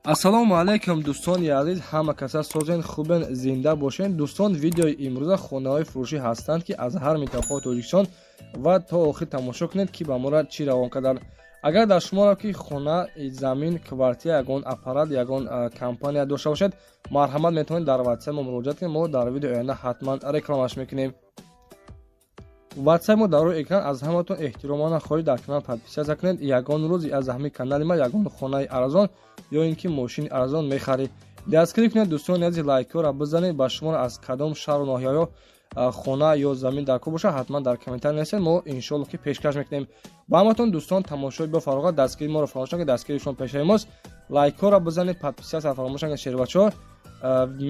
Ассалому алайкум, дӯстони азиз, ҳама каса созен, хубен, зинда бошен. Дӯстон, видеои имрӯза хонаҳои фурӯшӣ ҳастанд, ки аз ҳар минтақаи Тоҷикистон, ва то охир тамошо кунед, ки ба мора чӣ равон карданд. Агар дар шуморо ки хона, замин, квартира, ягон аппарат, ягон компания дошта бошед, марҳамат, метавонед дар ватсап мо муроҷиат кунед. Мо дар видеои оянда ҳатман рекламаш мекунем. Ватсап мо дар рӯи экран. Аз ҳаматон эҳтиромона хоҳиш, дар канал подписаться кунед. Ягон рӯз аз ҳамин канали ма ягон хонаи арзон ё ин ки мошини арзон мехаред. Дастгирӣ кунед, дӯстони азиз, лайкҳоро бизанед. Ба шуморо аз кадом шаҳру ноҳияҳо хона ё замин дар кор бошад, ҳатман дар комментарий нависед, мо иншоалло ки пешкаш мекунем ба ҳаматон. Дӯстон, тамошои бо фароғат, дастгирии моро фаромӯш накунед, дастгирии шумо пешаи мост. Лайкҳоро бизанед, подписаться фаромӯш накунед. Шербачаҳо,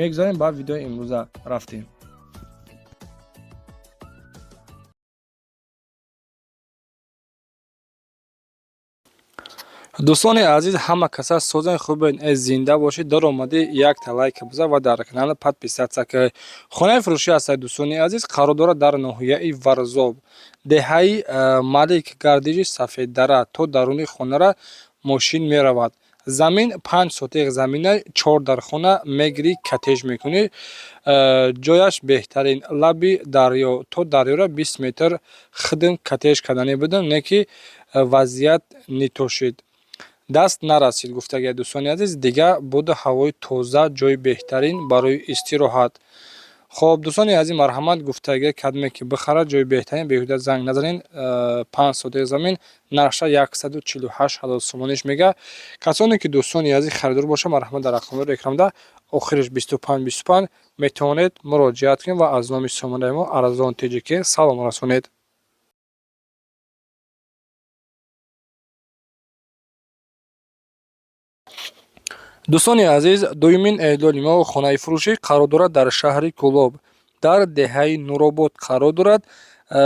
мегузарем ба видеои имрӯза, рафтем. Дӯстони азиз, ҳама каса созен, хубен, зинда бошед. Даромадӣ, якта лайк бизан ва дар канал подписаться кунед. Хонаи фурӯшӣ ҳастад, дӯстони азиз, қарор дорад дар ноҳияи Варзоб, деҳаи Малик, гардиши Сафеддара. То даруни хонара мошин меравад. Замин 5 сотих замина, чор дар хона, мегирӣ, коттедж мекунӣ. Ҷояш беҳтарин, лаби дарё, то дарёра 20 метр. Худм коттедж карданӣ будам, не ки вазъият нитошид, даст нарасид, гуфтагия. Дӯстони азиз, дига боду ҳавои тоза, ҷои беҳтарин барои истироҳат. Хоб, дӯстони азиз, марҳамат, гуфтагия, кадме ки бихарад, ҷои беҳтарин, беҳуда занг назанед. 5 сотих замин, нархша 148 000 сомониш мега. Касоне ки, дӯстони азиз, харидор бошад, марҳамат, дар рақамҳои экранда, охириш 25 25, метавонед муроҷиат кунед ва аз номи сомонаи мо Арзон Тҷк салом расонед. Дӯстони азиз, дуюмин эълони мо хонаи фурӯшӣ қарор дорад дар шаҳри Кӯлоб, дар деҳаи Нуробод қарор дорад.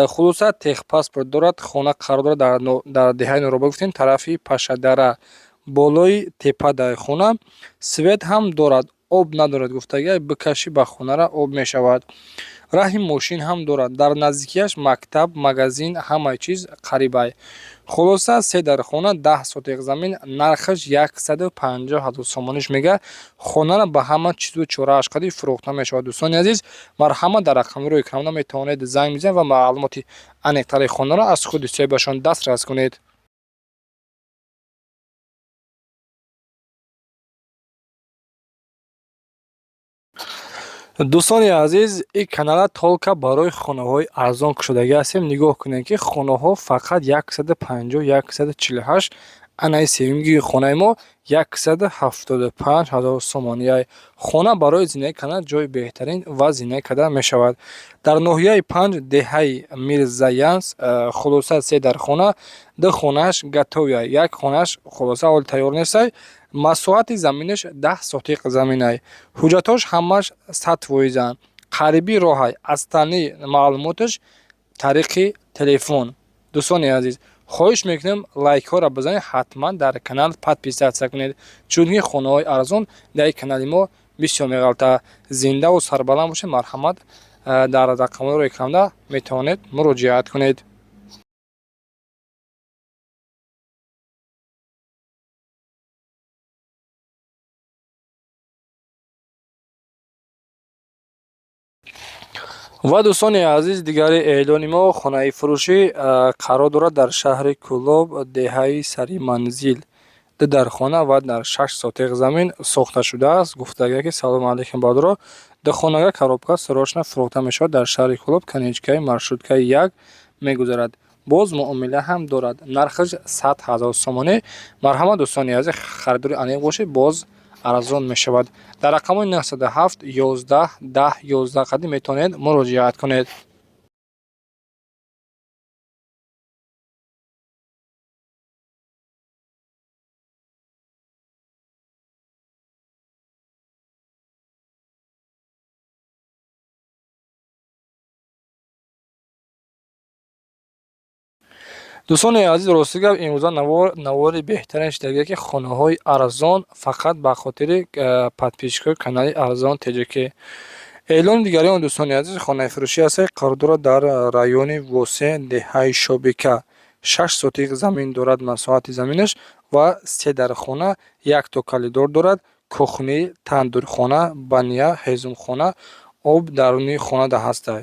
Хулоса, техпаспорт дорад. Хона қарор дорад дар деҳаи Нуробод, гуфтем, тарафи Пашадара, болои тепа дар хона. Свет ҳам дорад, об надорад, гуфтагия, бикашӣ ба хонара, об мешавад. Раҳи мошин ҳам дорад, дар наздикиаш мактаб, магазин, ҳамаи чиз қарибай. Хулоса, се дар хона, 10 сотих замин, нархаш 150 000 сомониш мега. Хонара ба ҳама чизу чорааш қадӣ фурӯхта мешавад. Дӯстони азиз, марҳамат, дар рақами рӯи экранда метавонед занг бизанед ва маълумоти аниқтари хонаро аз худи соҳибашон дастрас кунед. Дӯстони азиз, ин канала только барои хонаҳои арзон кушодагӣ ҳастем. Нигоҳ кунед, ки хонаҳо фақат 150, 148. Анаи сеюмги хонаи мо 175 000 сомонияй. Хона барои зиндагӣ кардан ҷои беҳтарин ва зиндагӣ карда мешавад дар ноҳияи Панҷ, деҳаи Мирзаянс. Хулоса, се дар хона, ду хонааш готовый, як хонааш, хулоса, ҳоли тайёр нестай. Масоҳати заминаш 10 сотиқ заминай. Ҳуҷҷатҳош ҳамааш 100 фоизанд. Қариби роҳай. Астани маълумоташ тариқи телефон. Дӯстони азиз, хоҳиш мекунем, лайкҳоро бизанед, ҳатман дар канал подписаться кунед, чунки хонаҳои арзон дар ин канали мо бисёр меғалта. Зиндаву сарбаланд бошед. Марҳамат, дар рақамҳои рӯи экранда метавонед муроҷиат кунед. Ва, дӯстони азиз, дигари эълони мо хонаи фурӯшӣ қарор дорад дар шаҳри Кӯлоб, деҳаи Сариманзил. Ду дар хона ва дар 6 сотиқ замин сохта шудааст. Гуфтагия ки: «Салому алайкум, бародаро, ду хонага коробка срочно фурӯхта мешавад дар шаҳри Кӯлоб, конечкаи маршруткаи як мегузарад, боз муомила ҳам дорад, нархаш 100 000 сомонӣ». Марҳамат, дӯстони азиз, харидори аниқ бошед, боз арзон мешавад. Дар рақамҳои 907 11 10 11 қадим метавонед муроҷиат кунед. Дӯстони азиз, рости гап, имрӯза навори беҳтарин шидагие, ки хонаҳои арзон фақат ба хотири подписчикои канали Арзон ТЖК. Эълони дигари он, дӯстони азиз, хонаи фурӯшӣ аст, қарор дорад дар райони Восе, деҳаи Шобика. 6 сотих замин дорад масоҳати заминаш ва се дархона, якто калидор дорад, кухни, тандурхона, баня, ҳезумхона, об даруни хонада ҳастай.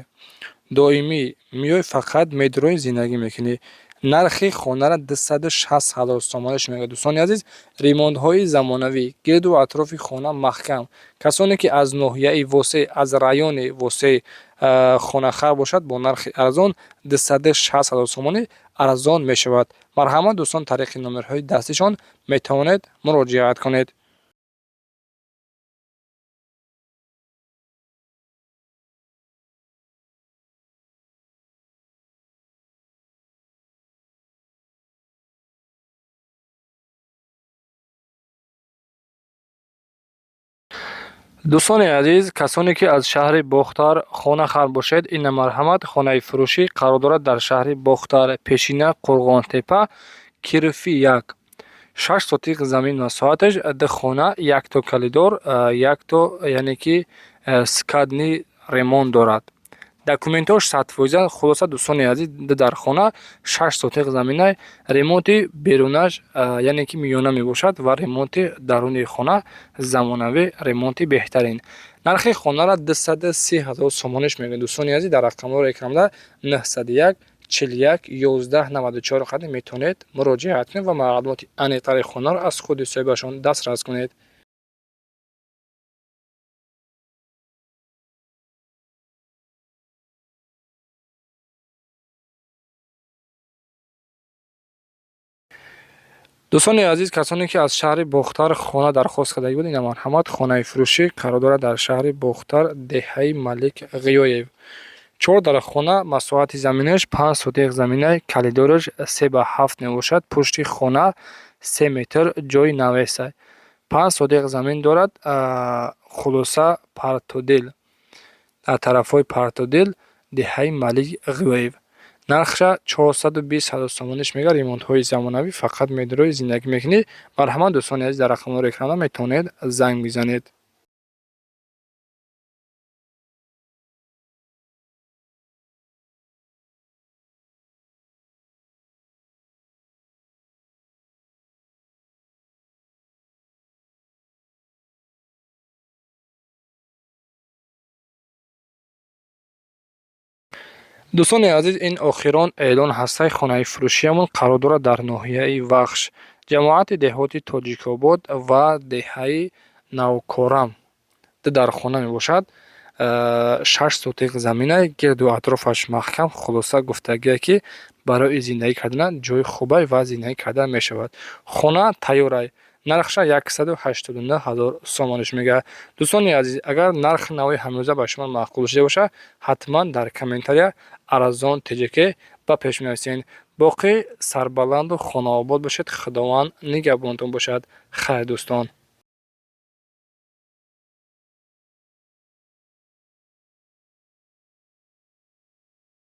Доимӣ меои, фақат медрои, зиндагӣ мекунӣ. Нархи хонара 260 ҳазор сомонӣ мегӯяд. Дӯстони азиз, ремонтҳои замонавӣ, гирду атрофи хона маҳкам. Касоне ки аз ноҳияи Восеъ, аз райони Восеъ хонахар бошад, бо нархи арзон 260 ҳазор сомонӣ арзон мешавад. Марҳамат, дӯстон, тариқи номерҳои дастишон метавонед муроҷиат кунед. Дӯстони азиз, касоне ки аз шаҳри Бохтар хонахар бошед, ина марҳамат, хонаи фурӯшӣ қарор дорад дар шаҳри Бохтар, пешина Қурғонтепа, Кирфи 1. 6 сотиқ замин масоҳаташ, ду хона, якто калидор, якто, яъне ки скадни ремонт дорад. Документҳош 100%. Хулоса, дӯстони азиз, ду дархона, 6 сотиқ замина, ремонти берунаш, яъне ки миёна мебошад ва ремонти даруни хона замонавӣ, ремонти беҳтарин. Нархи хонара 230 ҳазор сомониш мегӯяд. Дӯстони азиз, дар рақамҳоро экранда 901 41 11 94 қадим метавонед муроҷиат кунед ва маълумоти аниқтари хонаро аз худи соҳибашон дастрас кунед. Дӯстони азиз, касоне ки аз шаҳри Бохтар хона дархост кардагӣ буд, ина марҳамат, хонаи фурӯшӣ қарор дорад дар шаҳри Бохтар, деҳаи Малик Ғиёев. 4 дархона, масоҳати заминаш 5 сотиқ замина, калидораш 3 ба 7 мебошад, пушти хона 3 метр ҷои навеса. 5 сотиқ замин дорад, хулоса Партодил. Дар тарафҳои Партодил, деҳаи Малик Ғиёев. Нархша 420 ҳазор сомониш мегӯяд. Ремонтҳои замонавӣ, фақат медрои, зиндагӣ мекунӣ. Марҳамат, дӯстони азиз, дар рақамҳои экрана метавонед занг бизанед. Дӯстони азиз, ин охирон эълон ҳастаи хонаи фурӯшиямон қарор дорад дар ноҳияи Вахш, ҷамоати деҳоти Тоҷикобод ва деҳаи Навкорам. Ду дархона мебошад, 6 сотиқ замина, гирду атрофаш маҳкам. Хулоса, гуфтагие ки барои зиндагӣ кардан ҷои хубай ва зиндагӣ кардан мешавад. Хона тайёрай. Нархша 189 ҳазор сомониш мегӯяд. Дӯстони азиз, агар нархи нави ҳамрӯза ба шумо маъқул шуда бошад, ҳатман дар комментария арзон ТҶК ба пеш менависед. Боқӣ сарбаланду хонаобод бошед, Худованд нигаҳбонтон бошад. Хайр, дӯстон.